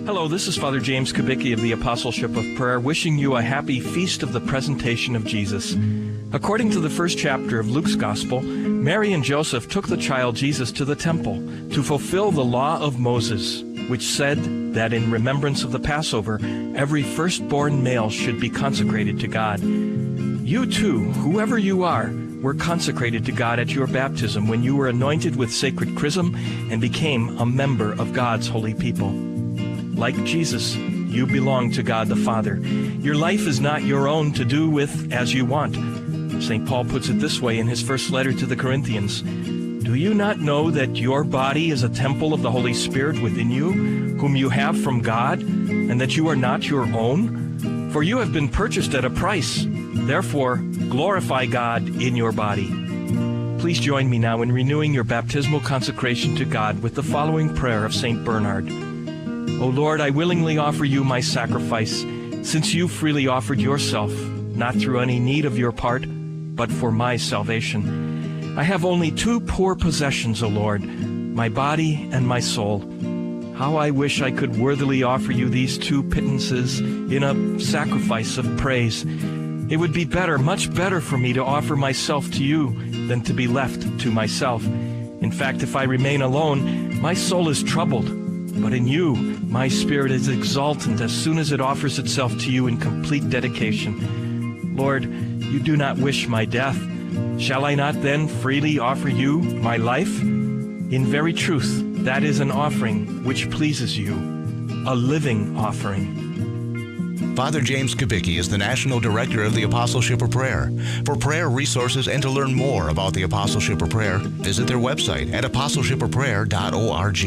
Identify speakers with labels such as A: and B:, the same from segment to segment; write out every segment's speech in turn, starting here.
A: Hello, this is Father James Kubicki of the Apostleship of Prayer, wishing you a happy Feast of the Presentation of Jesus. According to the first chapter of Luke's Gospel, Mary and Joseph took the child Jesus to the temple to fulfill the law of Moses, which said that in remembrance of the Passover, every firstborn male should be consecrated to God. You too, whoever you are, were consecrated to God at your baptism when you were anointed with sacred chrism and became a member of God's holy people. Like Jesus, you belong to God the Father. Your life is not your own to do with as you want. St. Paul puts it this way in his first letter to the Corinthians. Do you not know that your body is a temple of the Holy Spirit within you, whom you have from God, and that you are not your own? For you have been purchased at a price. Therefore, glorify God in your body. Please join me now in renewing your baptismal consecration to God with the following prayer of St. Bernard. O Lord, I willingly offer you my sacrifice, since you freely offered yourself, not through any need of your part, but for my salvation. I have only two poor possessions, O Lord, my body and my soul. How I wish I could worthily offer you these two pittances in a sacrifice of praise. It would be better, much better for me to offer myself to you than to be left to myself. In fact, if I remain alone, my soul is troubled. But in you, my spirit is exultant as soon as it offers itself to you in complete dedication. Lord, you do not wish my death. Shall I not then freely offer you my life? In very truth, that is an offering which pleases you, a living offering.
B: Father James Kubicki is the National Director of the Apostleship of Prayer. For prayer resources and to learn more about the Apostleship of Prayer, visit their website at apostleshipofprayer.org.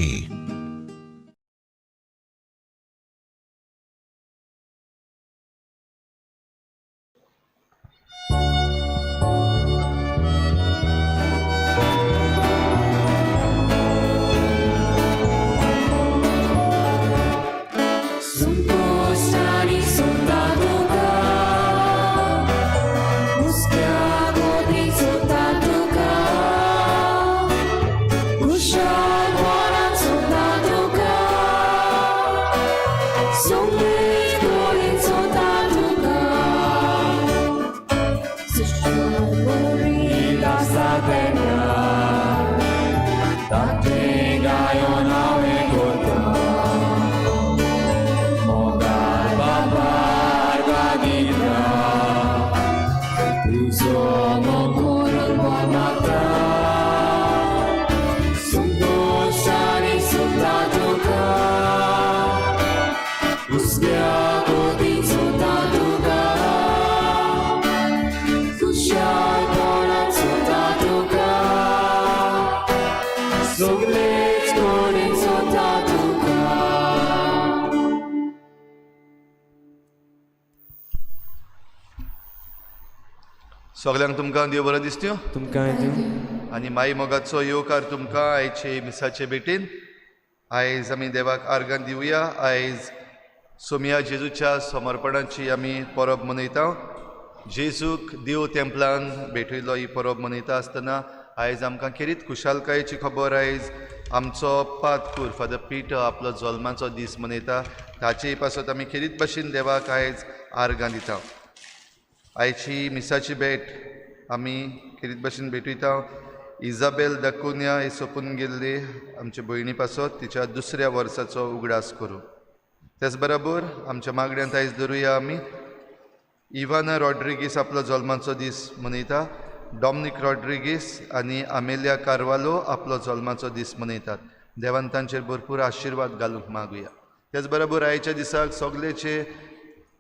C: सगळ्यांक तुमकां देव बरें दिसत्यो
D: तुमकां दिवं
C: आनी माई मोगाचो येवकार तुमकां आयचे मिसाचे भेटीन. आयज आमी देवाक आर्गां दिवया. आयज सोमया जेजूच्या समर्पणाची आमी परब मनयता. जेजूक देव तेंपलान भेटयलो ही परब मनयता आसतना आयज आमकां खेरीत खुशालकायेची खबर. आयज आमचो पादकूर फादर पीटर आपलो जल्माचो दीस मनयता. ताचे पासत आमी खेरीत भाशेन देवाक आयज आर्गां दिता. आयची मिसाची भेट आमी खेरीत भाशेन भेटयता. इजाबेल दाकुन्या ही सोंपून गेल्ली आमचे भयणी पासत तिच्या दुसऱ्या वर्साचो उगडास करूं. त्याच बरोबर आमच्या मागण्यांत आयज धरुया आमी इवाना रॉड्रिगीस आपलो जल्माचो दीस मनयता. डॉमनीक रॉड्रिगीस आनी आमेलिया कार्वालो आपलो जल्माचो दीस मनयतात. देवान तांचेर भरपूर आशिर्वाद घालूंक मागुया. त्याच बरोबर आयच्या दिसाक सगळे जे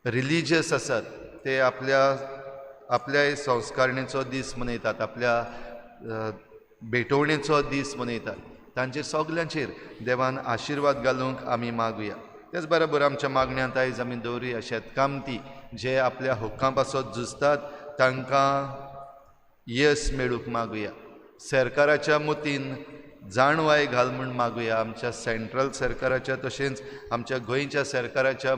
C: रिलिजियस आसात ते आपल्या आपल्या संस्कारणेचो दीस मनयतात, आपल्या भेटवणेचो दीस मनयतात. तांचेर सगल्यांचेर देवान आशिर्वाद घालूंक आमी मागुया. त्याच बरोबर आमच्या मागण्यांत आयज आमी दवरुया शेतकामती जे आपल्या हक्कां पासत झुजतात तांकां येस मेळूंक मागुया. सरकाराच्या मतीन जाणवाय घाल म्हूण मागुया. आमच्या सेंट्रल सरकाराच्या तशेंच आमच्या गोंयच्या सरकाराच्या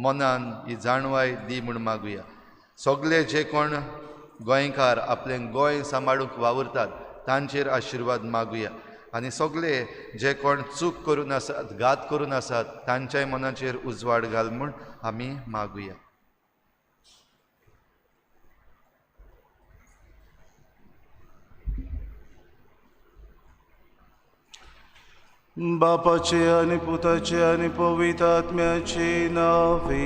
C: मनान ही जाणवाय दी म्हूण मागुया. सगळे जे कोण गोंयकार आपलें गोंय सांबाळूंक वावुरतात तांचेर आशिर्वाद मागुया. आनी सगळे जे कोण चूक करून आसात, घात करून आसात तांच्याय मनाचेर उजवाड घाल म्हूण आमी मागुया.
D: बापाचे आनी पुताचे आनी पवित्र आत्म्याचे नावे.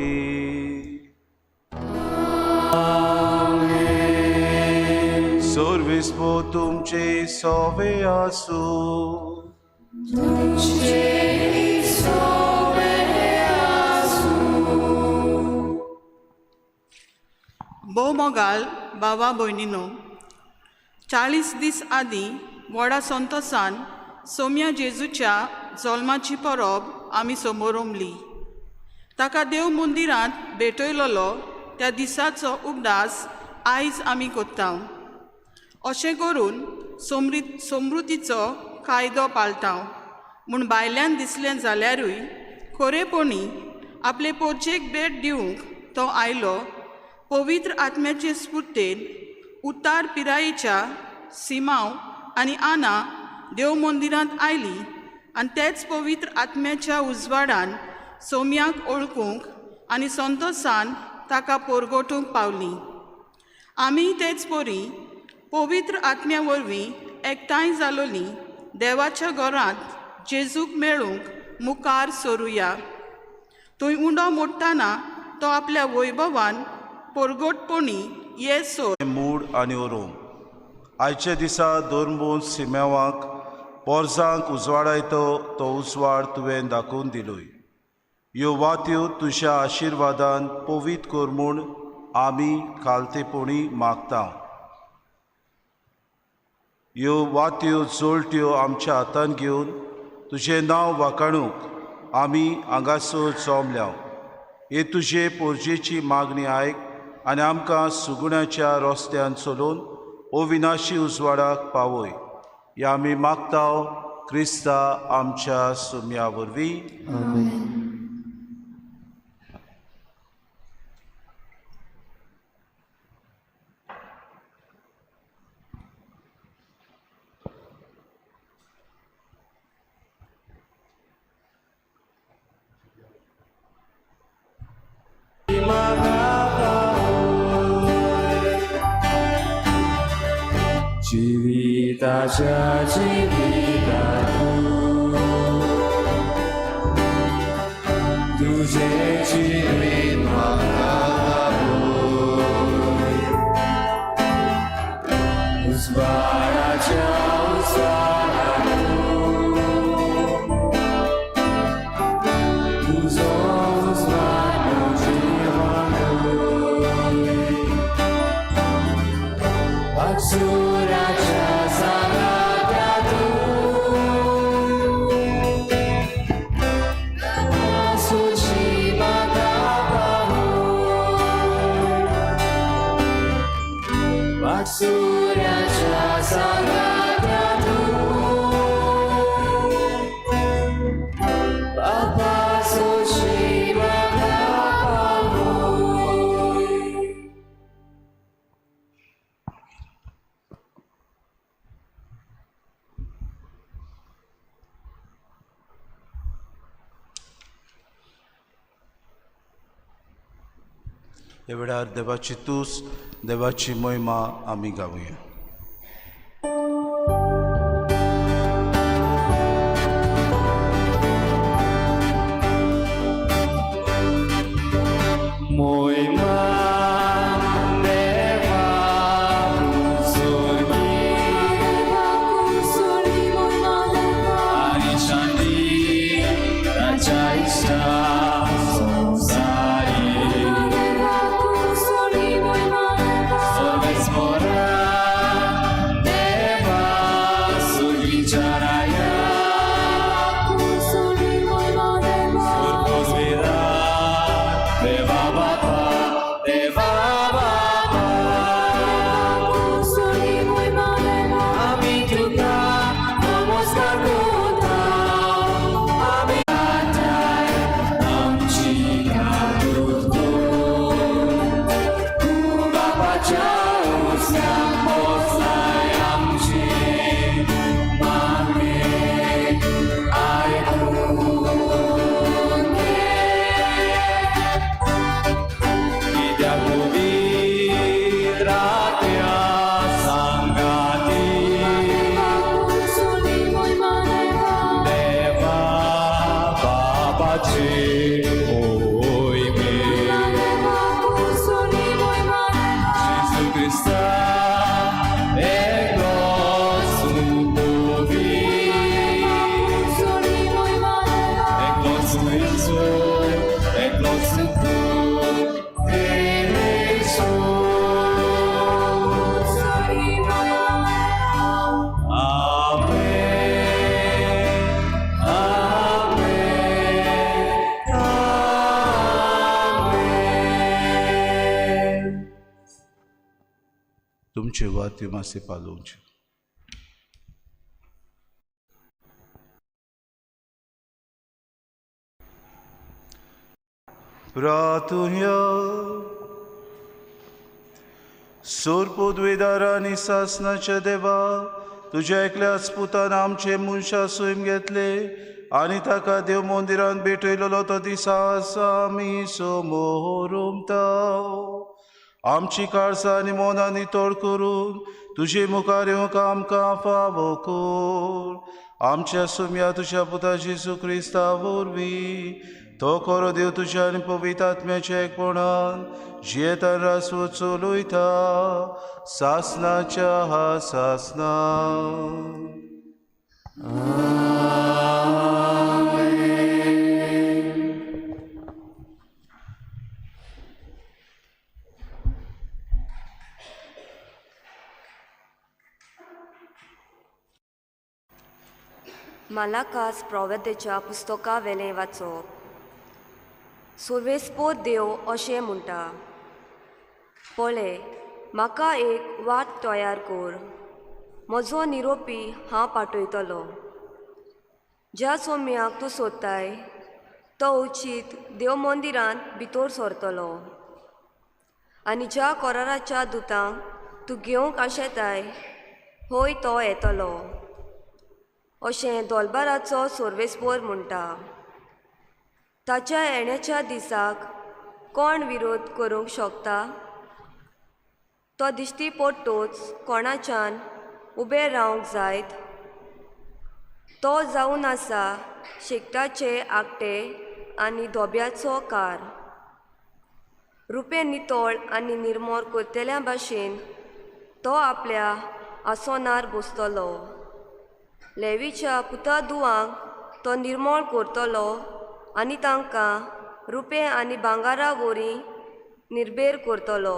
D: सर्वेस्पो तुमचे सोवे आसूं.
E: भोव मोगाल बाबा भयणीनो, 40 दीस आदीं व्हडा संतोसान सोम्या जेजूच्या जल्माची परब आमी समोरमली. ताका देव मंदिरांत भेटयलोलो त्या दिसाचो उगडास आयज आमी करता. अशें करून समृतीचो कायदो पाळटा म्हूण भायल्यान दिसलें जाल्यारूय खरेपणी आपले पोरचेक भेट दिवंक तो आयलो. पवित्र आत्म्याचे स्फुर्तेन उतार पिरायेच्या सिमांव आनी आना देव मंदिरांत आयली आनी तेच पवित्र आत्म्याच्या उजवाडान सोम्याक ओळखूंक आनी संतोसान ताका पोरगोटूंक पावली. आमी तेच परी पवित्र आत्म्या वरवीं एकठांय जालोली देवाच्या घरांत जेजूक मेळूंक मुखार सरुया. थंय उंडो मोडटना तो आपल्या वैभवान पोरगोटपणी ये सोर
D: मूड आनी ओरोम आयच्या दिसा दोरमून सिमेवाक पोरजांक उजवाडायतो तो उजवाड तुवें दाखोवन दिलोय. ह्यो वात्यो तुज्या आशिर्वादान पवित्र कर म्हूण आमी खालतेपणी मागता. ह्यो वात्यो जोळट्यो आमच्या हातान घेवन तुजें नांव वाखाणूंक आमी हांगासर जमल्या. हे तुजे पोरजेची मागणी आयक आनी आमकां सुगुण्याच्या रस्त्यान चलोवन अविनाशी उजवाडाक पावय. ह्या आमी मागता क्रिस्ता आमच्या सुम्या वरवीं.
F: जिविताच्या जिवितातूं तुजें जिवीत म्हाका दाखय, उजवाडाच्या उजवाडातूं तुजो उजवाड जिवानूय वाटसुराच्या सूर्याच्या सांगात्यातूं बापा सोशी म्हाका पावय.
D: ह्या वेळार देवाची तूस, देवाची महिमा आमी गावया.
F: मोहिमा देवाक सोडली आनी शांती ताच्या इश्टा संवसारी. सर्वेस्पोरा Jesu Cristo एकलोच एकलोच जेजू, एकलोच तूं येशू. आमेन, आमेन, आमेन.
D: तुमचे वाती मातशें पालोवचे. प्रातुह्य सोरपोद्वेदार आनी सासनाच्या देवा, तुज्या एकल्याच पुतान आमचे मनशां सैम घेतले आनी ताका देव मंदिरान भेटयलेलो तो दिसा आसा आमी समोरुमता. आमची काळसां आनी मनां नितळ करून तुजे मुखार येवंक आमकां फावो कर. आमच्या सुम्या तुज्या पुता जेजू क्रिस्ता वरवीं, तो खरो देव तुज्या आनी पवित्र आत्म्याच्या एकपणान जियेता रासो चलयता सासनाच्या हा सासना.
G: मालाकास प्रवेदेच्या पुस्तका वेलें वाचप. सुर्वेस्पोर देव अशें म्हणटा, पळय म्हाका एक वाट तयार कर, म्हजो निरोपी हांव पाठयतलो. ज्या सोम्याक तूं सोदताय तो उचीत देव मंदिरांत भितर सरतलो आनी ज्या कराराच्या दुतांक तूं घेवंक आशेताय हय तो येतलो, अशें दोलबाराचो सोर्वेस्पोर म्हणटा. ताच्या येण्याच्या दिसाक कोण विरोध करूंक शकता? तो दिश्टी पडटोच कोणाच्यान उबें रावंक जायत? तो जावन आसा शेकटाचे आगटे आनी धोब्याचो कार. रुपें नितळ आनी निर्मोर करतल्या भाशेन तो आपल्या आसनार बसतलो. लेवीच्या पुता दुवांक तो निर्मळ करतलो आनी तांकां रुपें आनी भांगरा वरी निर्बेर करतलो.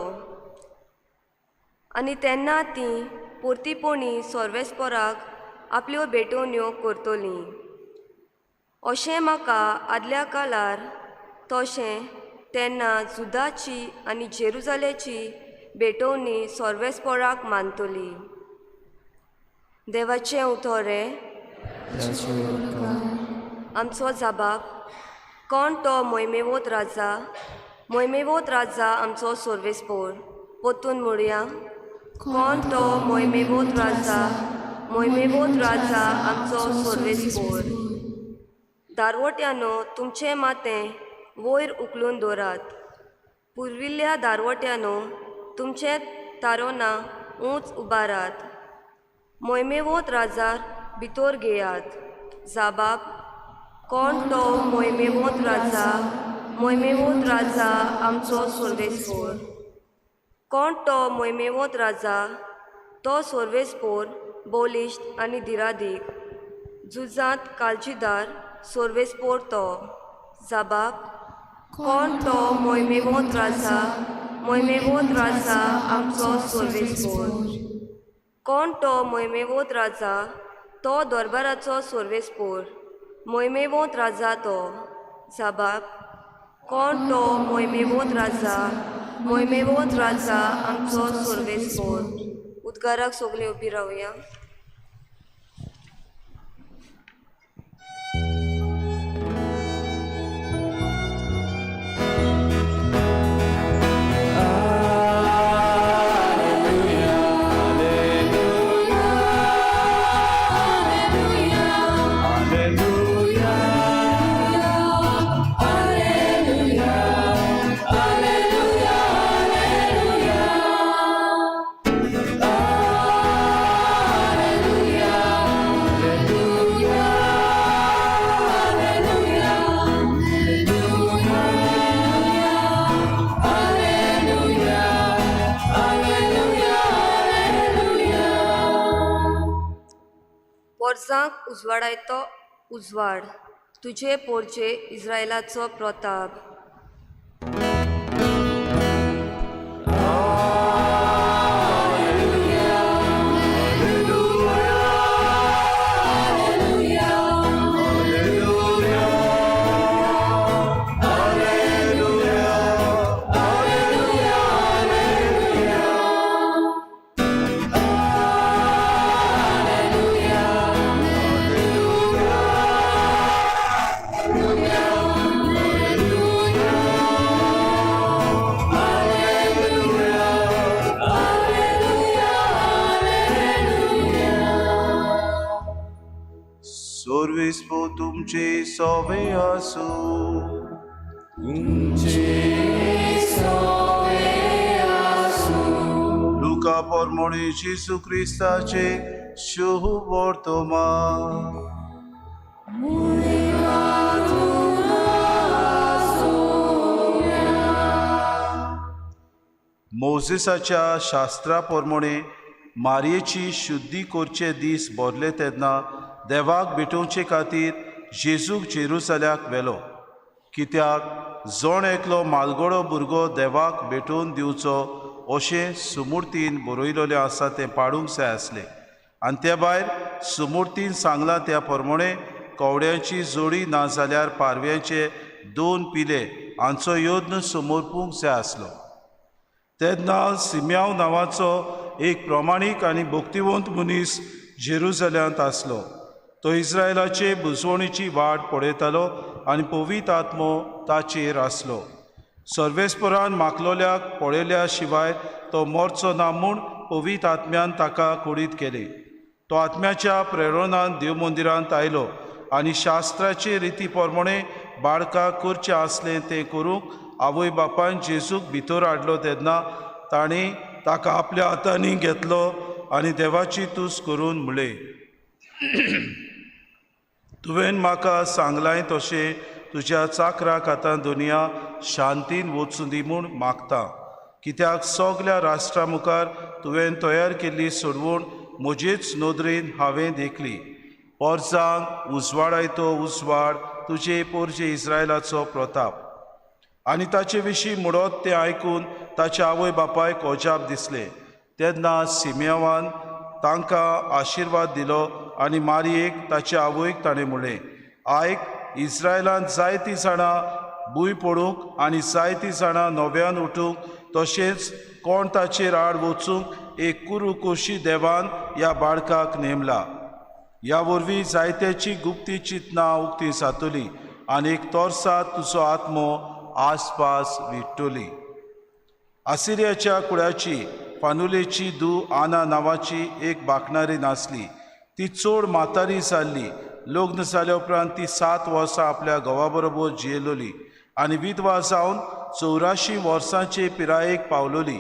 G: आनी तेन्ना तीं परतीपणी सर्वेस्पराक आपल्यो भेटवण्यो करतलीं. अशें म्हाका आदल्या काळार तशें तेन्ना जुदाची आनी जेरुजालेची भेटवणी सर्वेस्पराक मानतली. देवाचें उतर हें. आमचो जाबाब कोण तो मोयमेवोत राजा, मोयमेवोत राजा आमचो सोर्वेस्पोर. पोतून म्हणया, कोण तो मोयमेवोत राजा, मोयमेवोत राजा आमचो सोर्वेस्पोर. दारवट्यानो तुमचें मातें वयर उखलून दवरात, पुर्विल्ल्या दारवट्यानो तुमचें तारोना ऊंच उबारात. मोयमेवोत राजार भितर घेयात. जाबाब कोण तो मोयमेवोत राजा, मोयमेवोत राजा आमचो सोर्वेस्पोर. कोण तो मोयमेवोत राजा? तो सोर्वेस्पोर बलिश्ट आनी दिरादीक, झुजांत काळजीदार सोर्वेस्पोर तो. जाबाब कोण तो मोयमेवोत राजा, मोयमेवोत राजा आमचो सोर्वेस्पोर. कोण तो मोयमेवोत राजा? तो दरबाराचो सोर्वेस्पोर, मोयमेवोत राजा तो. जाबाब कोण तो मोयमेवोत राजा, मोयमेवोत राजा आमचो सोर्वेस्पोर. उद्गाराक सगळीं उबी रावया.
F: Alleluia,
G: पोरजांक उजवाडायतो उजवाड, तुजे पोरजे इस्रायलाचो प्रताप.
D: तुमचे सोवे आसू,
F: तुमचे सोवे आसू.
D: लुका परमोणे जेजू क्रिस्ताचे शुभ वर्तमान. मोजेसाच्या शास्त्रा परमोणे मारयेची शुद्धी करचे दीस भरले तेन्ना देवाक भेटोवचे खातीर जेजूक जेरुसल्याक व्हेलो. कित्याक जण एकलो मालगडो भुरगो देवाक भेटोवन दिवचो अशें सुमूर्तीन बरयलेलें आसा तें पाडूंक जाय आसलें. आनी ते भायर सुमूर्तीन सांगलां त्या प्रमाणे कवड्यांची जोडी ना जाल्यार पारव्यांचे 2 पिले हांचो यत्न समर्पूंक जाय आसलो. तेन्ना सिम्याव नांवाचो एक प्रमाणीक आनी भक्तिवंत मनीस जेरुसल्यांत आसलो. तो इस्रायलाचे बुजवणीची वाट पळयतालो आनी पवित्र आत्मो ताचेर आसलो. सर्वेस्परान मागलोल्याक पळयल्या शिवाय तो मरचो ना म्हूण पवित्र आत्म्यान ताका कुडीत केले. तो आत्म्याच्या प्रेरणान देवमंदिरांत आयलो आनी शास्त्राचे रिती प्रमाणे बाळकाक करचें आसलें तें करूंक आवय बापायन जेजूक भितर हाडलो. तेन्ना तांणी ताका आपल्या हातांनी घेतलो आनी देवाची तुस्त करून म्हणलें, तुवें म्हाका सांगलाय तशें तुज्या चाकराक आतां दुनिया शांतीन वचूं दी म्हूण मागता. कित्याक सगल्या राष्ट्रा मुखार तुवें तयार केल्ली सोडवण म्हजेच नदरेन हांवें देखली. पोरजांक उजवाडायतो उजवाड, तुजे पोरजे इस्रायलाचो प्रताप. आनी ताचे विशीं म्हणत तें आयकून ताच्या आवय बापायक अजाप दिसलें. तेन्ना सिम्यावान तांकां आशिर्वाद दिलो आनी मारयेक ताचे आवयक ताणें म्हणलें, आयक, इस्रायलांत जायतीं जाणां भूंय पडूंक आनी जायतीं जाणां नव्यान उठूंक, तशेंच कोण ताचेर आड वचूंक एक कुरू कोशी देवान ह्या बाळकाक नेमला. ह्या वरवीं जायत्याची गुप्ती चिंतनां उक्ती जातली आनी एक तोर्सा तुजो आत्मो आसपास विट्टली. आसिरियाच्या कुळाची फानुलेची दू आना नांवाची एक बाकणारी नासली. ती चड म्हातारी जाल्ली. लग्न जाल्या उपरांत ती 7 वर्सां आपल्या घोवा बरोबर जियेलोली आनी विधवा जावन 84 वर्सांचे पिरायेक पावलोली.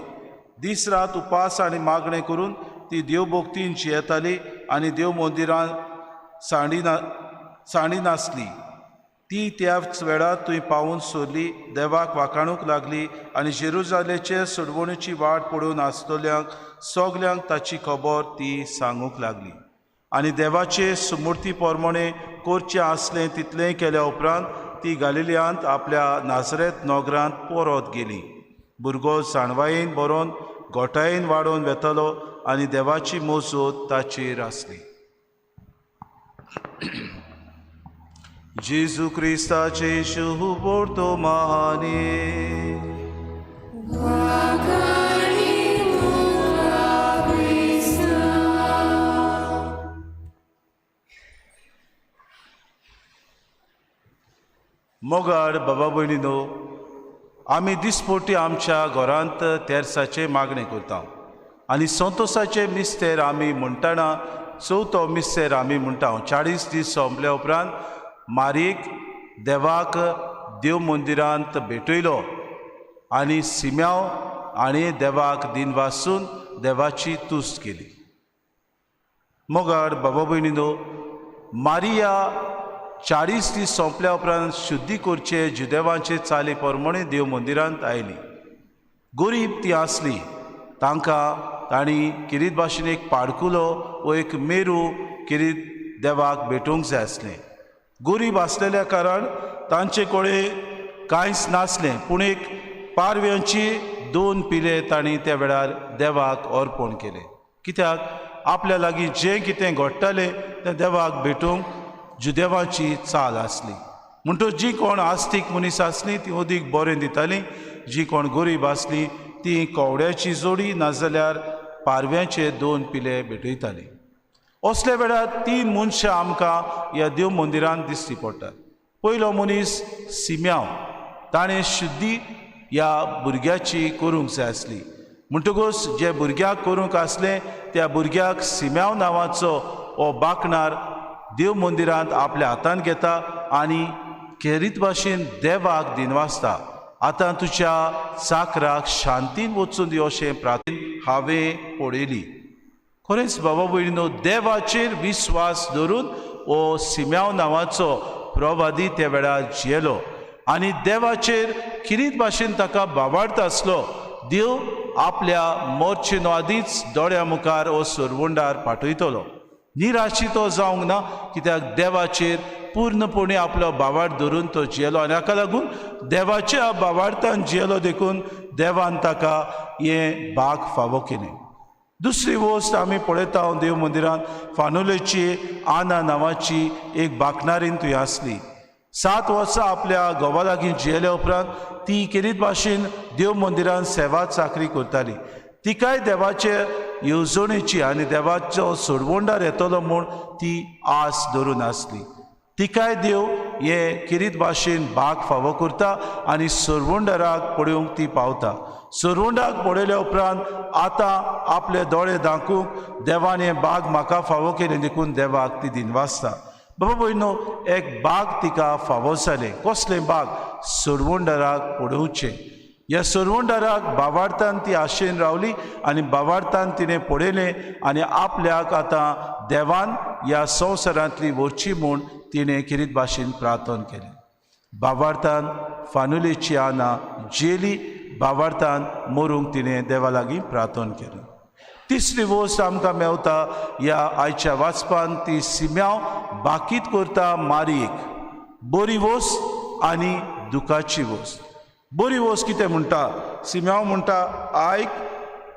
D: दीस रात उपास आनी मागणें करून ती देवभक्तीन जियेताली आनी देव मंदिरान सांडी नासली. ती त्याच वेळार थंय पावून सोडली, देवाक वाखाणूंक लागली आनी जेरुजालेचे सोडवणीची वाट पळोवन आसतल्यांक सगल्यांक ताची खबर ती सांगूंक लागली. आनी देवाचे सुमूर्ती प्रमाणे करचें आसलें तितलें केल्या उपरांत ती गालिलियांत आपल्या नाजरेत नगरांत परत गेली. भुरगो जाणवायेन बरोवन गोठायेन वाडोवन वेतालो आनी देवाची मोजोत ताचेर आसली. जेजू क्रिस्ताचे शुभ वर्तमाने. मोगाड बाबा भयणीनो, आमी दिसपोटी आमच्या घरांत तेर्साचे मागणें करता आनी संतोसाचे मिस्तेर आमी म्हणटना चवथो मिस्तेर आमी म्हणटा. 40 दीस सोंपल्या उपरांत मारीक देवाक देव मंदिरांत भेटयलो आनी सिम्याव आनी देवाक दिनवासून देवाची तुस्त केली. मोगाड बाबा भयणीनो, मारिया 40 दीस सोंपल्या उपरांत शुद्धी करचे जुदेवांचे चाली प्रमाणे देव मंदिरांत आयली. गरीब ती आसली, तांकां तांणी किरीत भाशेन एक पाडकुलो वो एक मेरू किरीत देवाक भेटूंक जाय आसलें. गरीब आसलेल्या कारण तांचे कडेन कांयच नासलें, पूण एक पारव्यांची 2 पिले तांणी त्या वेळार देवाक अर्पण केले. कित्याक आपल्या लागीं जें कितें घडटालें तें देवाक भेटूंक जुदेवाची चाल आसली. म्हणटच जी कोण आस्तीक मनीस आसली ती अदीक बरें दिताली, जी कोण गरीब आसली ती कवड्याची जोडी नाजाल्यार पारव्यांचे 2 पिले भेटयताली. असल्या वेळार 3 मनशां आमकां ह्या देव मंदिरांत दिश्टी पडटात. पयलो मनीस सिम्यांव, ताणें शुद्धी ह्या भुरग्याची करूंक जाय आसली. म्हणटकूच जे भुरग्याक करूंक आसलें त्या भुरग्याक सिम्यांव नांवाचो हो बाकणार देव मंदिरांत आपल्या हातान घेता आनी खेरीत भाशेन देवाक दिनवासता, आतां तुज्या चाकराक शांतीन वचून दी अशें प्रार्थन हांवें पळयली. खरेंच बाबा भयणीनो, देवाचेर विस्वास धरून हो सिम्यांव नांवाचो प्रवादी त्या वेळार जियेलो आनी देवाचेर किरीत भाशेन ताका बाबार्थ आसलो. देव आपल्या मोर्चे नो आदींच दोळ्या मुखार हो सरवंडार पाठयतलो. निराशी तो जावंक ना, कित्याक देवाचेर पूर्णपणे आपलो बावार्थ धरून तो जियेलो आनी हाका लागून देवाच्या बावार्थान जियेलो देखून देवान ताका हें भाग फावो केलें. दुसरी वस्त आमी पळयता देव मंदिरांत फानुलेची आना नांवाची एक बाकणारीन थंय आसली. 7 वर्सां आपल्या घोवा लागीं जियेल्या उपरांत ती केरीत भाशेन देव मंदिरांत सेवा चाकरी करताली. तिकाय देवाचे येवजणेची आनी देवाचो सोडवणदार येतलो म्हूण ती आस धरून आसली. तिकाय देव हे किरीत भाशेन भाग फावो करता आनी सरवंडाराक पळोवंक ती पावता. सरवंडाक पळयल्या उपरांत आतां आपले दोळे दाखूंक देवान हें बाग म्हाका फावो केलें देखून देवाक ती दिनवासता. बाबा भयणो, एक बाग तिका फावो जालें. कसलें बाग? सरवंडाराक पळोवचें. ह्या सरवंडाराक बावार्थान ती आशेन रावली आनी बावार्थान तिणें पळयलें आनी आपल्याक आतां देवान ह्या संवसारांतली व्हरची म्हूण तिणें किरीत भाशेन प्रार्थन केलें. बावार्थान फानुलेची आना जेली, बावार्थान मरूंक तिणें देवा लागीं प्रार्थन केलें. तिसरी वस्त आमकां मेवता ह्या आयच्या वाचपान, ती सिम्यांव बाकीत करता मारयेक. बरी वस्त आनी दुखाची वस्त. बरी वस्त कितें म्हणटा? सिम्यांव म्हणटा, आयक,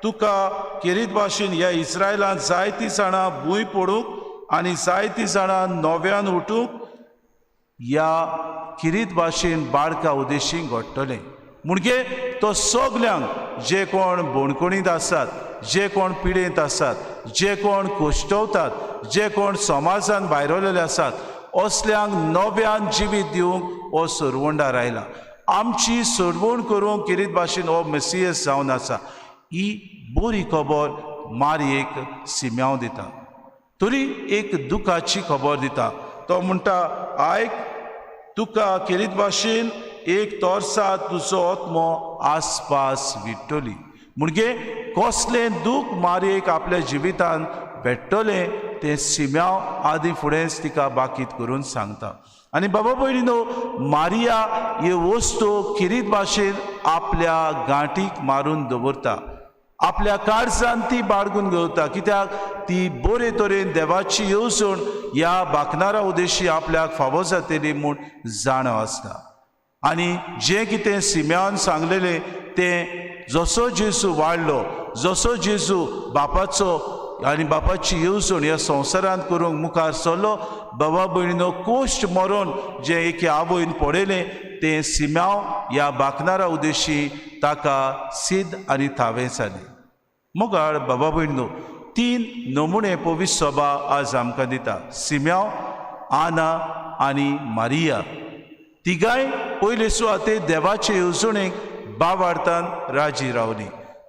D: तुका केरीत भाशेन ह्या इस्रायलांत जायतीं जाणां भूंय पडूंक आनी जायतीं जाणां नव्यान उठूंक ह्या किरीत भाशेन बाळका उदेशी घडटलें. म्हणजे तो सगल्यांक जे कोण बोणकोणींत आसात, जे कोण पिडेंत आसात, जे कोण कोश्टवतात, जे कोण समाजान भायरवलेले आसात, असल्यांक नव्यान जिवीत दिवंक हो सरवंडार आयला. आमची सोडवण करूंक किरीत भाशेन हो मेसियस जावन आसा. ही बरी खबर मारयेक सिम्यांव दिता. तरी एक दुखाची खबर दिता. तो म्हणटा, आयक, तुका किरीत भाशेन एक तोर्सा तुजो आत्मो आसपास विट्टली. म्हणजे कसलें दूख मारयेक आपल्या जिवितान भेट्टलें तें सिम्यांव आदी फुडेंच तिका बाकीत करून सांगता. आनी बाबा भयणीनो, मारिया ही वस्तू किरीत भाशेन आपल्या गांठीक मारून दवरता, आपल्या काळजान ती बाळगून घेवता. कित्याक ती बरे तरेन देवाची येवजण ह्या बाकणारा उदेशी आपल्याक फावो जातली म्हूण जाणव आसता. आनी जें कितें सिम्यान सांगलेलें तें जसो जेजू वाडलो, जसो जेजू बापाचो आनी बापाची येवजण ह्या संवसारांत करूंक मुखार सरलो, बाबा भयणीनो, कोश्ट मरोन जें एके आवयन पळयलें तें सिम्यांव ह्या बाकणारा उदेशी ताका सिद्ध आनी थावें जालें. मोगाळ बाबा भयणीनो, 3 नमुणे पवित्र सभा आज आमकां दिता. सिम्यांव, आना आनी मारिया. तिगांय पयले सुवाते देवाचे येवजणेक बावार्थान राजी रावली.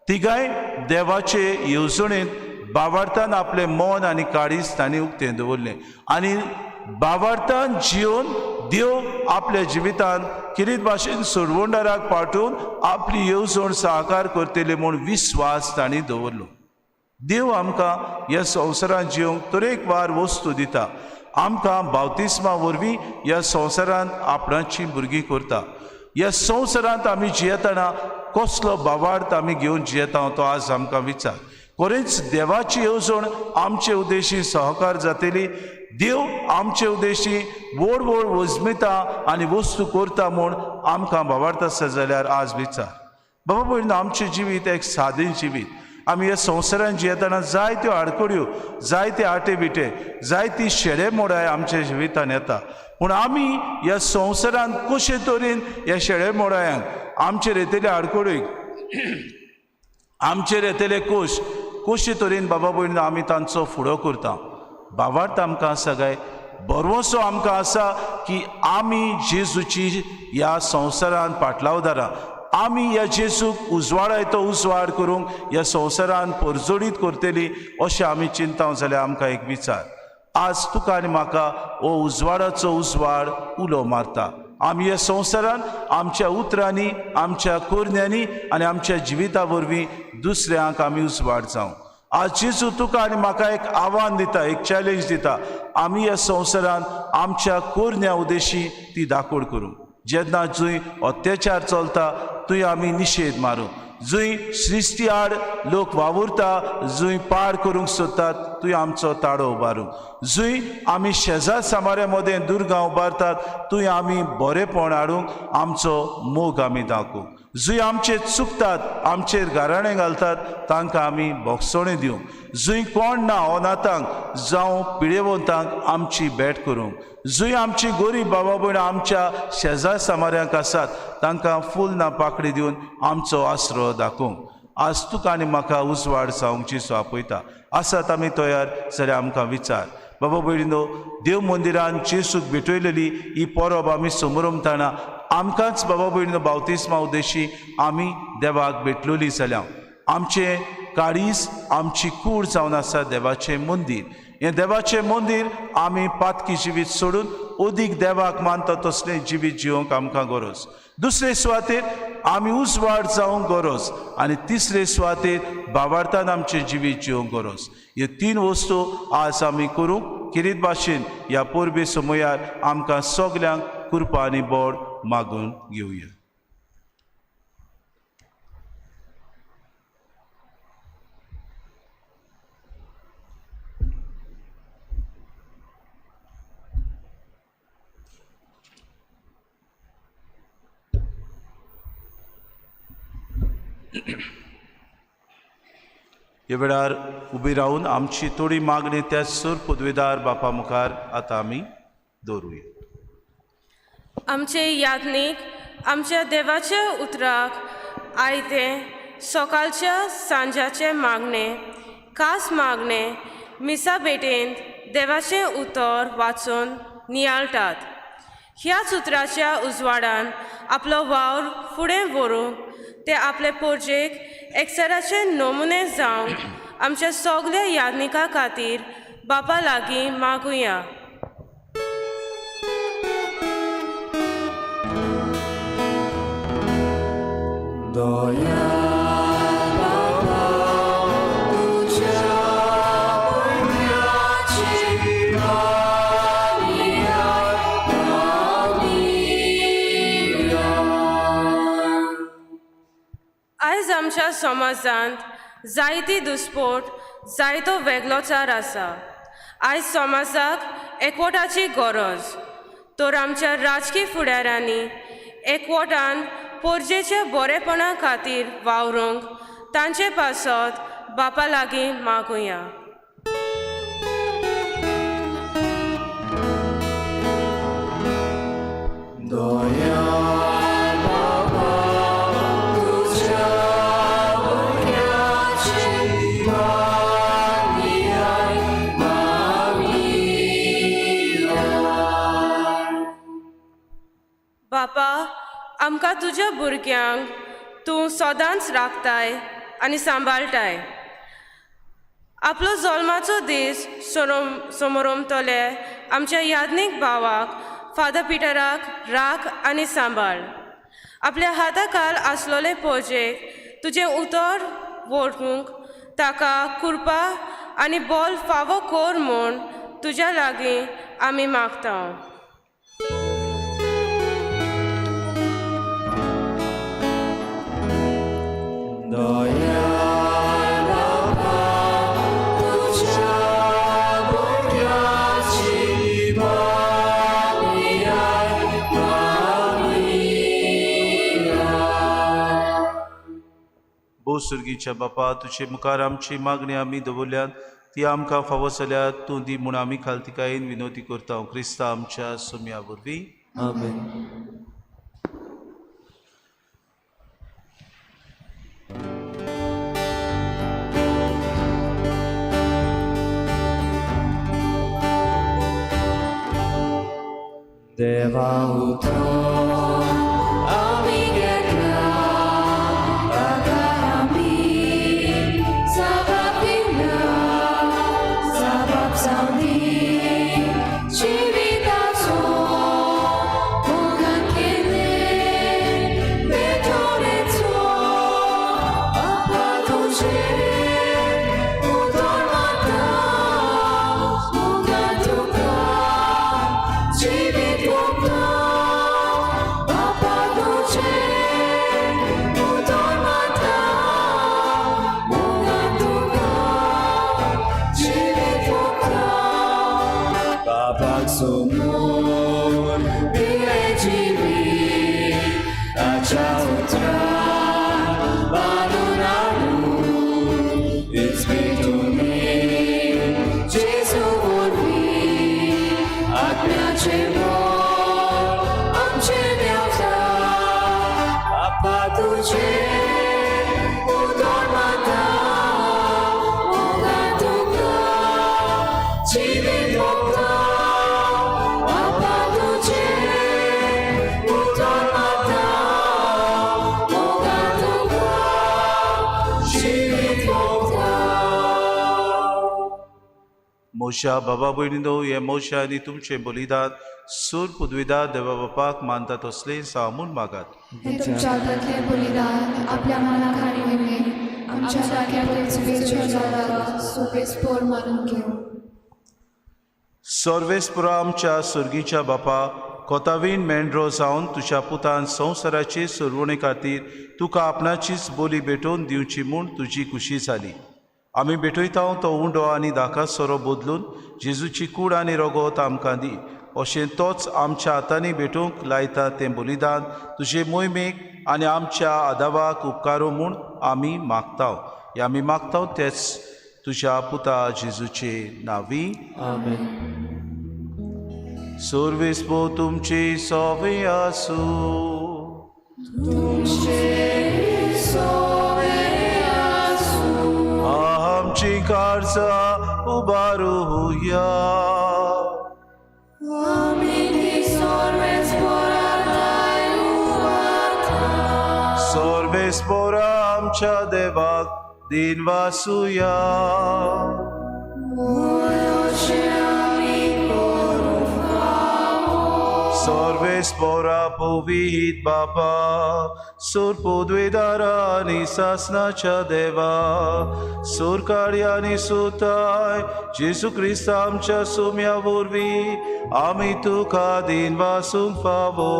D: तिगांय देवाचे येवजणेंत बावार्थान आपलें मन आनी काळीज तांणी उक्तें दवरलें आनी बावार्थान जिवन देव आपल्या जिवितान किरीत भाशेन सोडवणदाराक पाठोवन आपली येवजण साकार करतले म्हूण विस्वास तांणी दवरलो. देव आमकां ह्या संवसारांत जिवंक तरेकवार वस्तू दिता. आमकां बावतिस्मा वरवीं ह्या संवसारांत आपणाची भुरगीं करता. ह्या संवसारांत आमी जियेतना कसलो बावार्थ आमी घेवन जियेता तो आज आमकां विचार. खरेंच देवाची येवजण आमचे उद्देशी सहकार जातली. देव आमचे उद्देशी व्हड व्हड वजमिता आनी वस्तू करता म्हूण आमकां भावार्थ आसा जाल्यार आज विचार. बाबा भयणीनो, आमचें जिवीत एक सादें जिवीत. आमी ह्या संवसारान जियेतना जायत्यो आडखळ्यो, जायते आटे बिटे, जायती शेडे मोडाय आमच्या जिवितान येता. पूण आमी ह्या संवसारान कशे तरेन ह्या शेडे मोडायांक, आमचेर येतले आडखळीक, आमचेर येतले कोश कशे तरेन बाबा भयणीनो आमी तांचो फुडो करता. भावार्थ आमकां आसा काय, भरवंसो आमकां आसा की आमी जेजूची ह्या संवसारान पाटलावदारां. आमी ह्या जेजूक उजवाडायतो उजवाड करूंक ह्या संवसारान परजोडीत करतली अशें आमी चिंता जाल्यार आमकां एक विचार. आज तुका आनी म्हाका हो उजवाडाचो उजवाड उलो मारता. आमी ह्या संवसारान आमच्या उतरांनी, आमच्या कोरण्यांनी आनी आमच्या जिविता वरवीं दुसऱ्यांक आमी उजवाड जावं. आज जेजू तुका आनी म्हाका एक आव्हान दिता, एक चॅलेंज दिता. आमी ह्या संवसारान आमच्या कोरण्या उद्देशी ती दाखोड करूं. जेन्ना जंय अत्याचार चलता थंय आमी निशेध मारूं. जंय सृश्टी आड लोक वावुरता, जंय पाड करूंक सोदतात थंय आमचो ताळो उबारूं. जंय आमी शेजार सामाऱ्या मदें दुर्गां उबारतात थंय आमी बरेपण हाडूंक आमचो मोग आमी दाखोवं. जंय आमचे चुकतात, आमचेर गाराणें घालतात तांकां आमी बोगसणें दिवंक. जंय कोण ना अनाथांक जावं पिडेवंतांक आमची भेट करूंक. जंय आमची गरीब बाबा भयणां आमच्या शेजार सामाऱ्यांक आसात तांकां फूल ना पाकडी दिवन आमचो आसरो दाखोवंक. आज तुका आनी म्हाका उजवाड जावंक जेजू आपयता. आसात आमी तयार जाल्यार आमकां विचार. बाबा भयणीनो, देव मंदिरान जेजूक भेटयलेली ही परब आमी समरमताना आमकांच बाबा भयणीनो बावतिस्मा उद्देशी आमी देवाक भेटलोली जाल्या आमचें काळीज, आमची कूड जावन आसा देवाचें मंदीर. हें देवाचें मंदीर आमी पातकी जिवीत सोडून अदीक देवाक मानता तसलें जिवीत जिवंक आमकां गरज. दुसरे सुवातेर आमी उजवाड जावंक गरज आनी तिसरे सुवातेर भावार्थान आमचें जिवीत जिवंक गरज. ह्यो तीन वस्तू आज आमी करूंक किरीत भाशेन ह्या परबे समयार आमकां सगल्यांक कृपा आनी बोड मागून घेवया. ह्या वेळार उबी रावन आमची थोडी मागणी त्या सूर पदवीदार बापा मुखार आतां आमी दवरुया.
H: आमचे याज्ञीक आमच्या देवाच्या उतराक आयतें सकाळच्या सांजाचें मागणें, खास मागणें मिसा भेटेंत देवाचें उतर वाचून नियाळटात. ह्याच उतराच्या उजवाडान आपलो वावर फुडें व्हरूंक ते आपले पोरजेक एकसराचे नमुने जावंक आमच्या सगल्या याज्ञिका खातीर बापा लागीं मागुया. आयज आमच्या समाजांत जायती दुस्पोट, जायतो वेगळोचार आसा. आयज समाजाक एकवटाची गरज तर आमच्या राजकी फुडाऱ्यांनी एकवटान पोरजेच्या बरेपणा खातीर वावरूंक तांचे पासत बापा लागीं मागुया. बापा, आमकां तुज्या भुरग्यांक तूं सदांच राखताय आनी सांबाळटाय. आपलो जल्माचो दीस समोरमतले आमच्या याज्ञीक भावाक फादर पिटराक राख आनी सांबाळ. आपल्या हाताखाल आसलोले पोजेक तुजें उतर व्हरूंक ताका कृपा आनी बोल फावो कर म्हूण तुज्या लागीं आमी मागता.
D: ओ सुर्गीच्या बापा, तुजे मुखार आमची मागणी आमी दवरल्यात ती आमकां फावो जाल्यार तूं दी म्हूण आमी खालतिकायेन विनवती करता. क्रिस्ता आमच्या सोम्या वरवीं.
F: आमेन. देवा उठो आमी घेतला ताका आमी जाबाब दिला, जाबाब जावं दी जिविताचो मोगान केल्ले भेटवणेचो. बापा तुजें उतर मागता, मोगान तुका जिवीत ओंपता. बापा तुजें उतर मागता, मोगान तुका जिवीत ओंपता. बापाक समोर दिलें जिवीत ताच्या उतराक बांदून हाडून हीच भेटवणी जेजू वरवीं आत्म्याचें बळ आमचेर देंवता. बापा तुजें उतर मागता, मोगान तुका जिवीत ओंपता. बापा तुजें उतर मागता, मोगान तुका जिवीत ओंपता.
D: म्हज्या बाबा भयणीनो, हें म्हजें आनी तुमचें बलिदान सूर पुदविदार देवा बापाक मानता तसलें जावं म्हूण मागात.
I: हें तुमच्या हातांतलें बलिदान आपल्या मनाक आनी मोहिमेक आमच्या सारक्या पृथ्वीचेर जाता सोबेस्पोर मानून घेवं.
D: सर्वेस्पुरा आमच्या सुर्गीच्या बापा, कोतावीन मेंढरो जावन तुज्या पुतान संवसाराचे सुरवणे खातीर तुका आपणाचीच बोली भेटोवन दिवची म्हूण तुजी खुशी जाली. आमी भेटयता तो उंडो आनी धाका सोरो बदलून जेजूची कूड आनी रगत आमकां दी. अशें तोच आमच्या हातांनी भेटूंक लायता तें बलिदान तुजे मोहिमेक आनी आमच्या आदावाक उपकारो म्हूण आमी मागता. हे आमी मागता तेच तुज्या पुता जेजूचे नांवी.
F: आमेन.
D: सर्वेस्पो तुमची सोवे आसूं. आमची काळजां उबारुया. सर्वेस्पोरा आमच्या देवाक दिन वासुया. सर्वेस्पोरा पवित बापा, सूर पदवीदारा आनी सासनाच्या देवा, सूरकारी आनी सुताय जेजू क्रिस्त आमच्या सुम्या वरवीं आमी तुका दिन वासूंक फावो.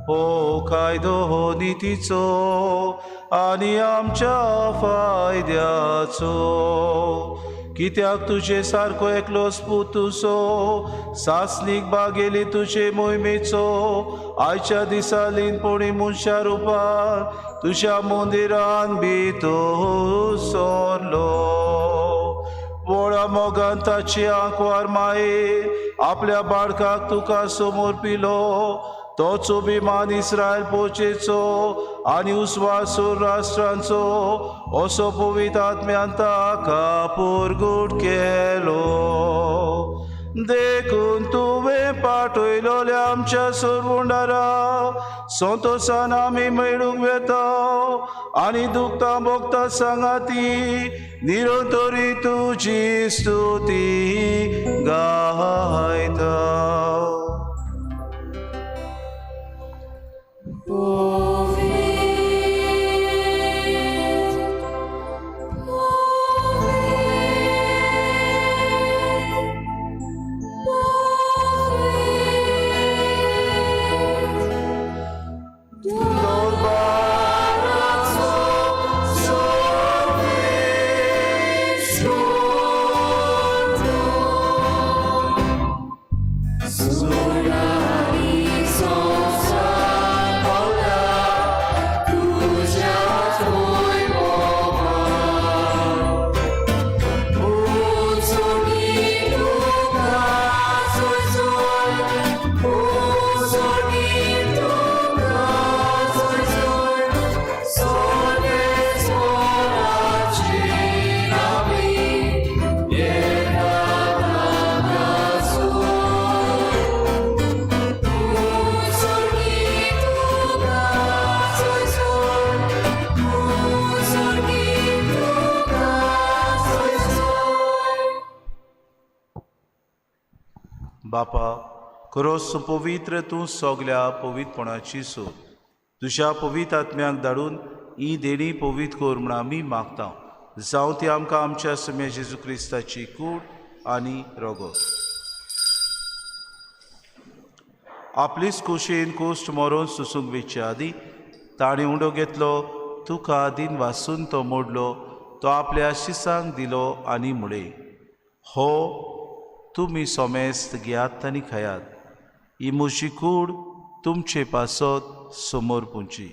D: हो कायदो हो नितीचो आनी आमच्या फायद्याचो. कित्याक तुजे सारको एकलोच पूत तुजो सासणीक बागेली तुजे मोहिमेचो आयच्या दिसा लीनपणी मनशा रुपान तुज्या मंदिरान भितर सरलो. व्हडा मोगान ताची आंकवार मायेन आपल्या बाळकाक तुका समोर पिलो. तोच अभिमान इस्रायल पोचेचो आनी उस्वासूर राष्ट्रांचो असो पवित्र आत्म्यान ताका पुरगूट केलो. देखून तुवें पाठयलोल्या आमच्या सुरवुंडारा संतोसान आमी मेळूंक वेता आनी दुखता भोगता सांगाती निरंतरी तुजी स्तुती गायता.
F: So
D: बापा, खरोच तूं पवित्र, तूं सगल्या पवित्रपणाची सोद. तुज्या पवित्र आत्म्याक धाडून ही देणी पवित्र कर म्हूण आमी मागता. जावं ती आमकां आमच्या सोम्या जेजू क्रिस्ताची कूड आनी रगत. आपलीच कुशीन कुश्ट मरोन सुसूंक वेचे आदीं ताणें उंडो घेतलो, तुका दिन वासून तो मोडलो, तो आपल्या शिसांक दिलो आनी म्हळें, हो तुमी सोमेस्त घेयात आनी खायात, ही म्हजी कूड तुमचे पासत समोर पुंची.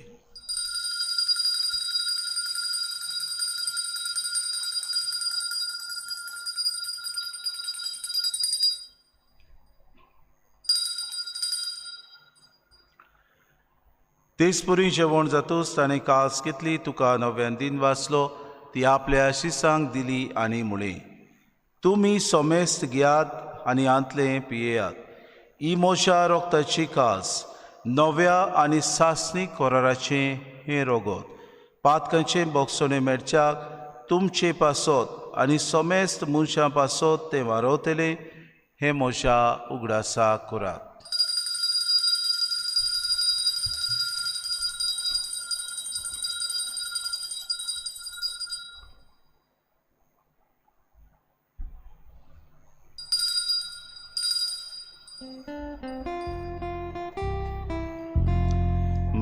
D: तेचपरी जेवण जातूच ताणें कास घेतली, तुका नव्यान दिन वाचलो, ती आपल्या शिसांक दिली आनी म्हळें, तुमी सोमेस्त घेयात आनी आंतलें पियेयात, ही म्हज्या रोगताची कास, नव्या आनी सासणी कराराचें हें रगत, पातकांचें बोगसणें मेळच्याक तुमचे पासत आनी सोमेस्त मनशां पासत तें वारवतलें, हें म्हज्या उगडासाक करात.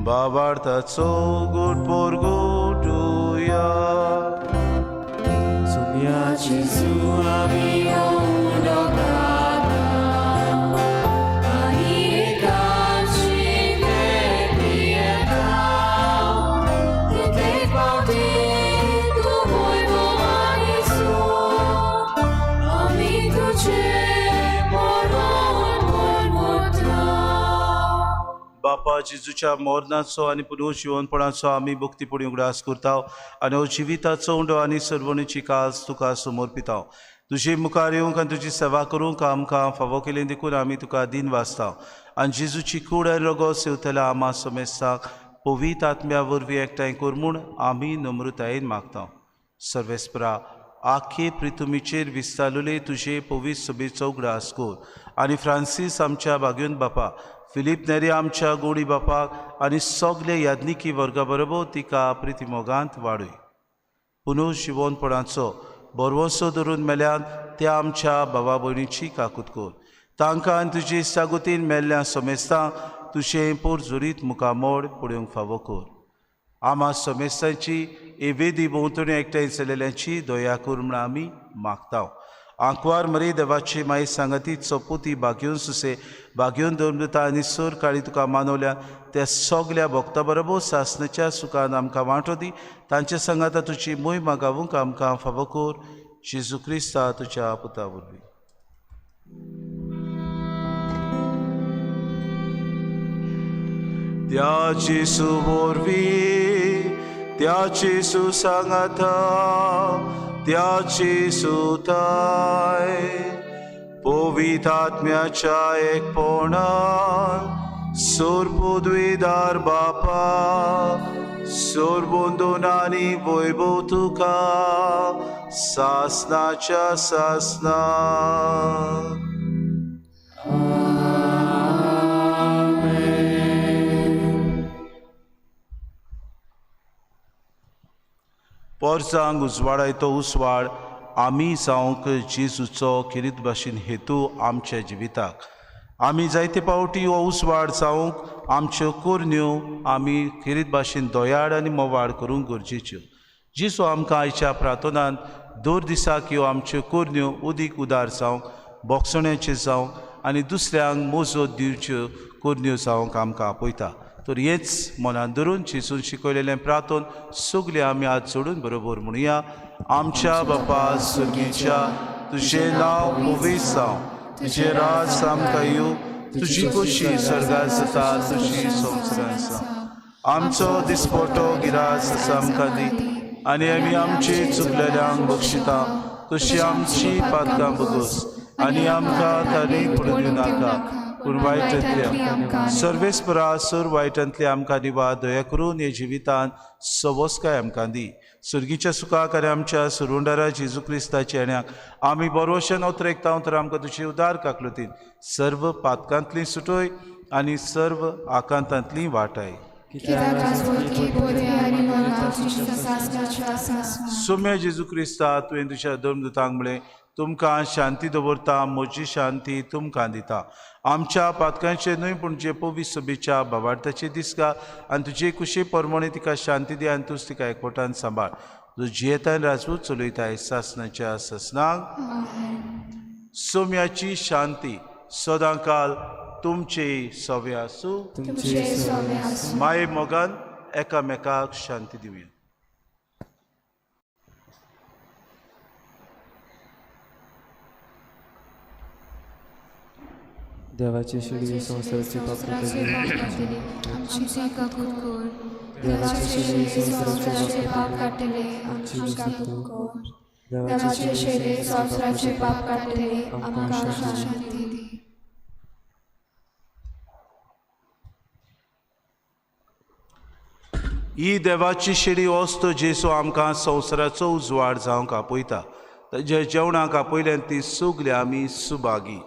D: बाबार्थाचो गुट पोरगुटुया
F: Sumia Jesu आमी उडो घाता आनी एकाची ते पियेता. तितले फावटी तूं वैभव आनी आमी तुजें मरण मनयता.
D: बापा, जेजूच्या मरणाचो आनी पुनर्जिवनपणाचो आमी भक्तीपणी उगडास करता आनी हो जिविताचो उंडो आनी सर्वणीची कास तुका समर्पिता. तुजे मुखार येवंक आनी तुजी सेवा करूंक आमकां फावो केली देखून आमी तुका दिन वाचता आनी जेजूची कूड आनी रगत सेवतल्या आमा समेस्ताक पवित्र आत्म्या वरवीं एकठांय कर म्हूण आमी नम्रतायेन मागता. सर्वेस्परा, आखे प्रितुमीचेर विस्तारलेले तुजे पवित्र सभेचो उगडास कर आनी फ्रांसीस आमच्या बागयोन बापा, फिलीप नेरी आमच्या गोडी बापाक आनी सगळे याज्ञिकी वर्गा बरोबर तिका प्रितिमोगांत वाडय. पुनर्जिवनपणाचो बरवसो धरून मेल्यान त्या आमच्या भावा भयणीची काकूत कर, तांकां आनी तुजी सागोतीन मेल्ल्या समेस्तांक तुजें पोरजुरीत मुखामोड पळोवंक फावो कर. आमा समेस्तांची हे वेदी भोंवतणी एकठांय जाल्ल्यांची दया कर म्हूण आमी मागता. आंकवार मरे देवाची माई सांगाती चपुती बागयोन सुसे बागयोन दवरता आनी सोर काळी तुका मानवल्या त्या सगल्या भक्ता बरोबर सासणाच्या सुखान आमकां वांटो दी. तांचे सांगाता तुजी मोय मागावूंक आमकां फावो कर. जेजू क्रिस्ता तुज्या पुता वरवीं. त्या जेजू वरवीं, त्या जेजू सांगाता, त्या जेजूताय पवित्र आत्म्याच्या एकपणान सोरपुद्विदार बापा, सोरबंदून आनी वैभव तुका सासणाच्या सासणा. पोरसांक उजवाडायतो उजवाड आमी जावंक जेजूचो खेरीत भाशेन हेतू आमच्या जिविताक. आमी जायते पावटी हो उजवाड जावंक आमच्यो कोरण्यो आमी खेरीत भाशेन दयाळ आनी मोवाळ करूंक गरजेच्यो. जेजू आमकां आयच्या प्रार्थनान दर दिसाक ह्यो आमच्यो कोरण्यो उदीक उदार जावंक, बोगसण्याच्यो जावंक आनी दुसऱ्यांक मोजो दिवच्यो कोरण्यो जावंक आमकां आपयता. तर हेच मनान धरून जेजून शिकयलेलें प्रार्थन सगळें आमी हात जोडून बरोबर म्हणुया. आमच्या बापा सुर्गीच्या, तुजें नांव पवित्र जावं, तुजें राज आमकां येवं, तुजी खोशी स्वर्गार जाता तशी संवसारांत जावं. आमचो दिसपटो गिरास आमकां दी आनी आमी आमचे चुकलेल्यांक बक्षिता तशी आमची पातकां बगोस आनी आमकां ताणी पडून दिवनाका, पूण वायटांतल्या सर्वेस्परा सर वायटांतले आमकां दिवा. दया करून हे जिवितांत सवस्काय आमकां दी. सुर्गीच्या सुखाक आनी आमच्या सुरुंडारा जेजू क्रिस्ताच्या येण्याक आमी बरोवशेन ओतरेकता तर आमकां तुजी उदार काकलुतीन सर्व पातकांतली सुटोय आनी सर्व आकांतांतली वाटाय. सोम्या जेजू क्रिस्ता तुवें तुज्या धर्मदूतांक म्हळें तुमकां शांती दवरता, म्हजी शांती तुमकां दिता. आमच्या पातकांचे न्हय पूण जे पवित्र सभेच्या भावार्थाचे दिसका आनी तुजे कुशी प्रमाणे तिका शांती दी आनी तूंच तिका एकवटान सांबाळ. तूं जियेतान राजवूत चलयताय सासनाच्या ससनाक. सोम्याची शांती सदांकाल तुमचे सवे आसूं. माये मोगान एकामेकाक शांती दिवया.
J: देवाची शिडी संवसाराचे पाप काडटले आमची काकूत कर. देवाची शिडी संवसाराचे पाप काडटले आमची काकूत कर. देवाचे शिडी संवसाराचे पाप काडटले आमकां शांती दी.
D: ही देवाची शिडी वस्त जेसू आमकां संवसाराचो उजवाड जावंक आपयता. ताच्या जेवणाक आपयल्यान ती सगळी आमी सुभागी.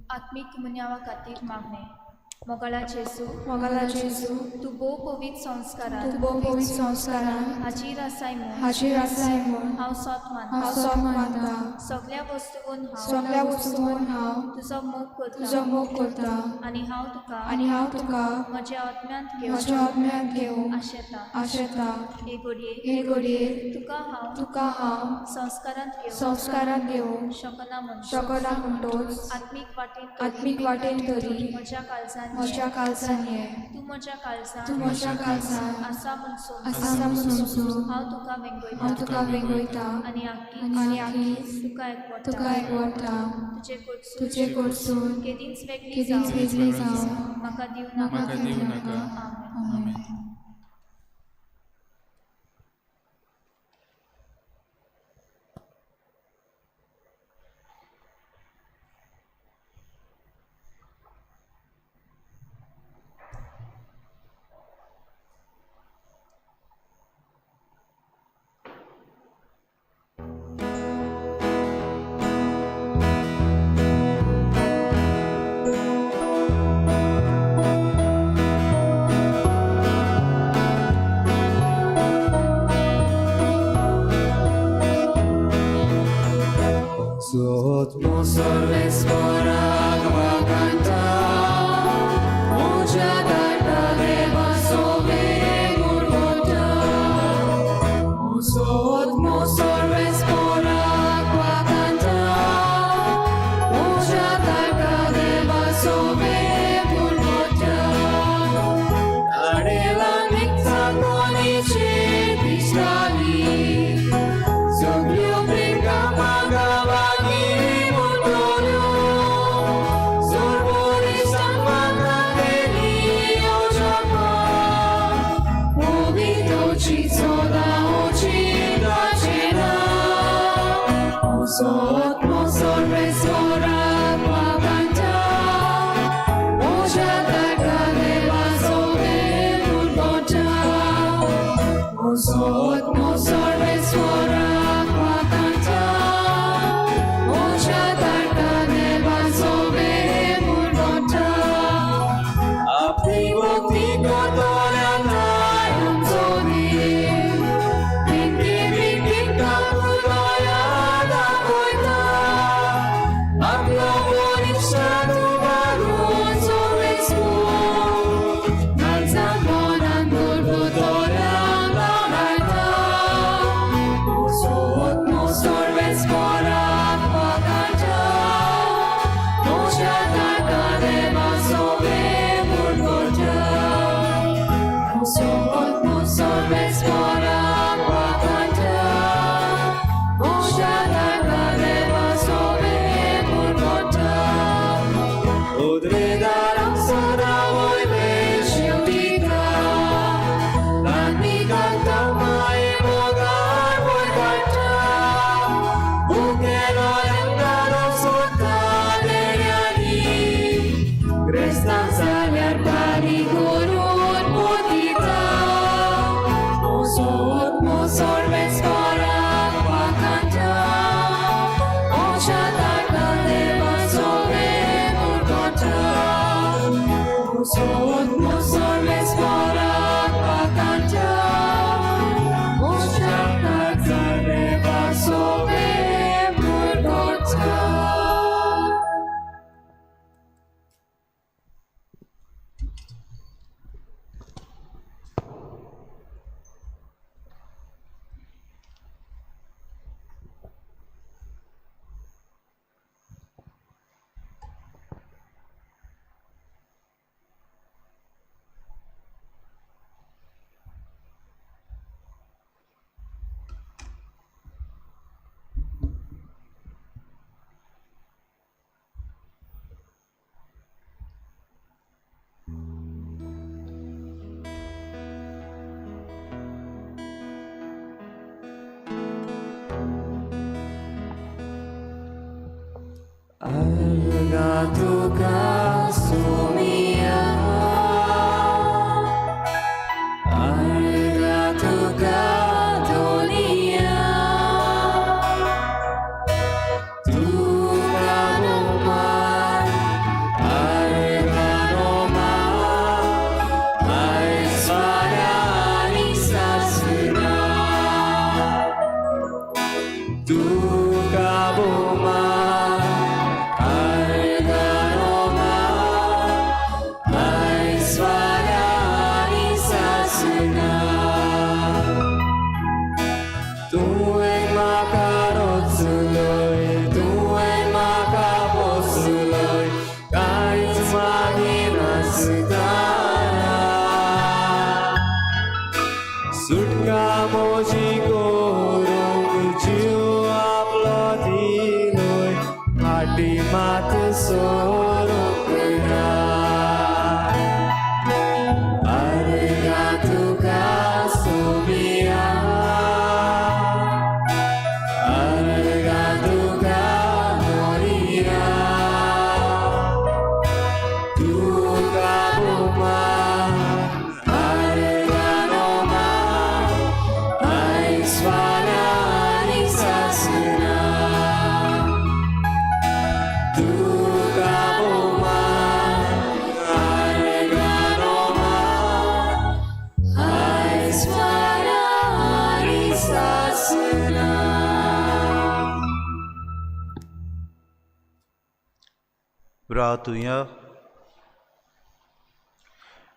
K: आत्मीक मुन्यावा खातीर मागणें. मोगाळा जेजू, मोगाळा जेजू, तूं भोव पवित्र संस्कारान,
I: तूं भोव पवित्र संस्कारान
K: हाजीर आसाय म्हूण,
I: हाजीर आसाय म्हूण
K: हांव सोत मानता,
I: हांव सोत मानता.
K: सगळ्या वस्तून हांव,
I: सगळ्या वस्तून हांव
K: तुजो मोग करता,
I: तुजो मोग करता.
K: आनी हांव तुका,
I: आनी हांव तुका
K: म्हज्या आत्म्यांत घेवंक,
I: म्हज्या आत्म्यांत घेवंक
K: आशेता,
I: आशेता.
K: हे घडये,
I: हे घडये
K: तुका हांव,
I: तुका हांव
K: संस्कारांत घेवंक,
I: संस्कारांत घेवंक
K: शकना म्हूण,
I: शकना म्हणटोच
K: आत्मीक वाटेन,
I: आत्मीक वाटेन तरी
K: म्हज्या काळजान,
I: म्हज्या काळजान ये.
K: तूं म्हज्या काळजान,
I: तूं म्हज्या काळजान
K: आसा म्हूण समजून,
I: आसा म्हूण समजून
K: हांव तुका वेंगयता,
I: हांव तुका वेंगयता.
K: आनी
I: आनी आखीच
K: तुका एकवटा,
I: तुका एकवटा.
K: तुजे कडसून,
I: तुजे कडसून
K: केदींच वेगळी
I: केदींच वेगळी जावं
K: म्हाका दिवं नाका,
I: म्हाका
J: दिवं नाका.
K: आमेन.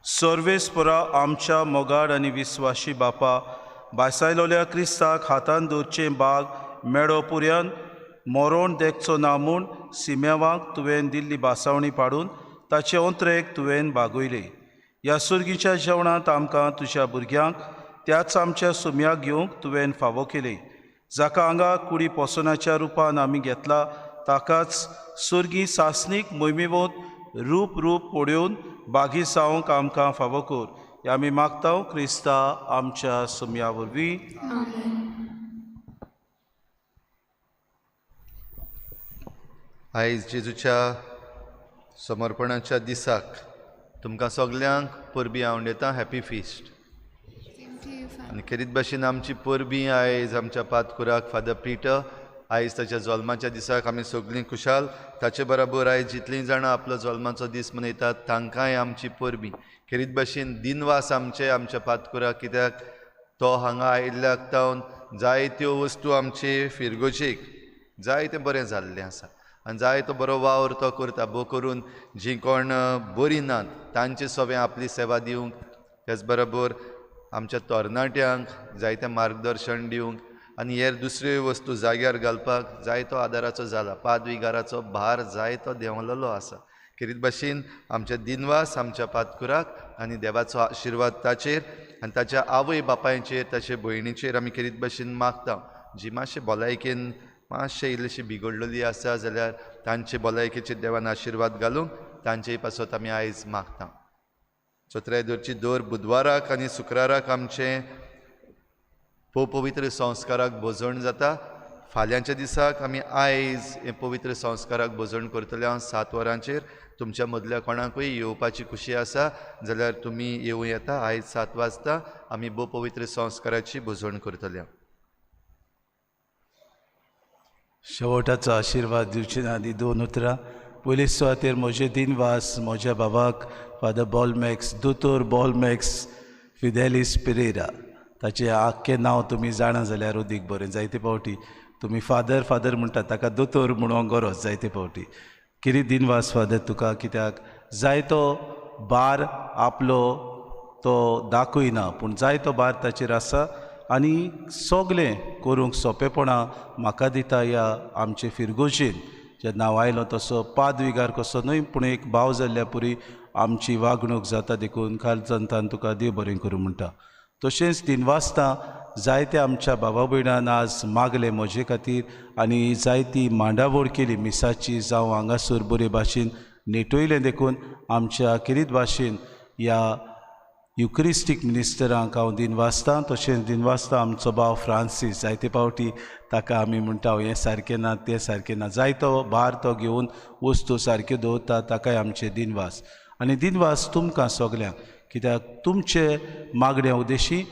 D: सर्वेस्परा आमच्या मोगाड आनी विस्वाशी बापा बायसायलोल्या क्रिस्ताक हातान दवरचें बाग मेळो पुर्यान मोरोण देखचो ना म्हूण सिमेवांक तुवें दिल्ली बासावणी पाडून ताचे ओंत्रेक तुवें बागयली. ह्या सुर्गीच्या जेवणांत आमकां तुज्या भुरग्यांक त्याच आमच्या सुम्याक घेवंक तुवें फावो केली. जाका हांगा कुडी पोसनाच्या रुपान आमी घेतला ताकाच सुर्गी सासणीक मोहिमेवत रूप रूप पळोवन बागी जावंक आमकां फावो कर. ह्या आमी मागता क्रिस्ता आमच्या सुम्या वरवीं.
C: आयज जेजूच्या समर्पणाच्या दिसाक तुमकां सगल्यांक परबीं आवडटा. Happy feast. आनी खेरीत भाशेन आमची परबीं आयज आमच्या पातकुराक फादर पिटर आयज ताच्या जल्माच्या दिसाक आमी सगळीं खुशाल. ताचे बराबर आयज जितलीं जाणां आपलो जल्माचो दीस मनयतात तांकांय आमची परबीं. खेरीत भाशेन दिनवास आमचे आमच्या पातकुराक, कित्याक तो हांगा आयिल्ल्याक तावन जायत्यो वस्तू आमचे फिरगोजेक जायतें बरें जाल्लें आसा आनी जायतो बरो वावर तो करता. भो करून जीं कोण बरीं नात तांचे सवें आपली सेवा दिवंक, त्याच बरोबर आमच्या तरणाट्यांक जायतें मार्गदर्शन दिवंक आनी हेर दुसऱ्यो वस्तू जाग्यार घालपाक जायतो आदाराचो जाला. पादविगाराचो भार जायतो देंवलेलो आसा. खेरीत भाशेन आमच्या दिनवास आमच्या पातकुराक आनी देवाचो आशिर्वाद ताचेर आनी ताच्या आवय बापायचेर ताचे भयणीचेर आमी खेरीत भाशेन मागता. जी मातशें भलायकेन मातशें इल्लेशी बिगडलेली आसा जाल्यार तांचे भलायकेचेर देवान आशिर्वाद घालूंक तांचे पासत आमी आयज मागता. चोत्राय दरची दर बुधवाराक आनी शुक्राराक आमचें पवित्र संस्काराक भोजण जाता. फाल्यांच्या दिसाक आमी आयज हें पवित्र संस्काराक भोजण करतले हांव 7 वरांचेर. तुमच्या मदल्या कोणाकूय येवपाची खुशी आसा जाल्यार तुमी येवं येता. आयज 7 वाजता आमी भोव पवित्र संस्काराची भोजण करतले.
D: शेवटाचो आशिर्वाद दिवचे आदी 2 उतरां. पयले सुवातेर म्हजे दिनवास म्हज्या बाबाक फादर बॉलमॅक्स, दोतोर बॉलमॅक्स फिदेलीस पिरेरा. ताचें आख्खें नांव तुमी जाणा जाल्यार उदीक बरें. जायते फावटी तुमी फादर फादर म्हणटात, ताका दोतोर म्हणूंक गरज जायते फावटी. कितें दिनवास फादर तुका, कित्याक जायतो भार आपलो तो दाखयना पूण जायतो भार ताचेर आसा आनी सगलें करूंक सोंपेपणां म्हाका दिता. ह्या आमचे फिरगोजेन जेन्ना हांव आयलो तसो पादविगार कसो न्हय पूण एक भाव जाल्ल्या पुरी आमची वागणूक जाता, देखून खाल जनतान तुका देव बरें करूं म्हणटा. तशेंच दिनवासता जायते आमच्या बाबा भयणान आज मागले म्हजे खातीर आनी जायती मांडावळ केली मिसाची, जावं हांगासर बरे भाशेन नेटयलें, देखून आमच्या खेरीत भाशेन ह्या युक्रिस्टीक मिनिस्टरांक हांव दिनवासता. तशेंच दिनवासता आमचो भाव फ्रांसीस, जायते फावटी ताका आमी म्हणटा हें सारकें ना तें सारकें ना, जायतो भार तो घेवन वस्तू सारक्यो दवरता, ताकाय आमचे दिनवास. आनी दिनवास तुमकां सगल्यांक, कित्याक तुमचे मागण्या उद्देशी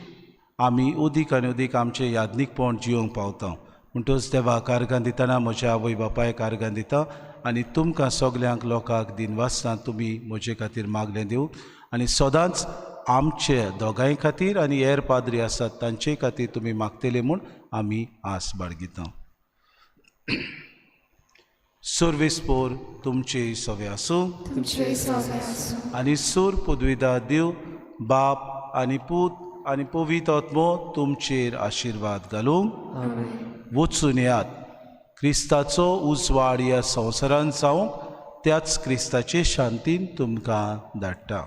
D: आमी उदीक आनी उदीक आमचें यादनीकपण जियोंक पावता. म्हणटच देवाक आर्गां दितना म्हज्या आवय बापायक आर्गां दिता आनी तुमकां सगल्यांक लोकांक दिनवासता तुमी म्हजे खातीर मागलें दिवं आनी सदांच आमचे दोगांय खातीर आनी हेर पाद्री आसात तांचे खातीर तुमी मागतले म्हूण आमी आस बाळगिता. सर्वेस्पोर तुमचे सवे आसूं आनी सूर पदवीदा देव बाप आनी पूत आनी पवित्र आत्मो तुमचेर आशिर्वाद घालूं. वचून येयात, क्रिस्ताचो उजवाड ह्या संवसारांत जावंक त्याच क्रिस्ताचे शांतीन तुमकां धाडटा.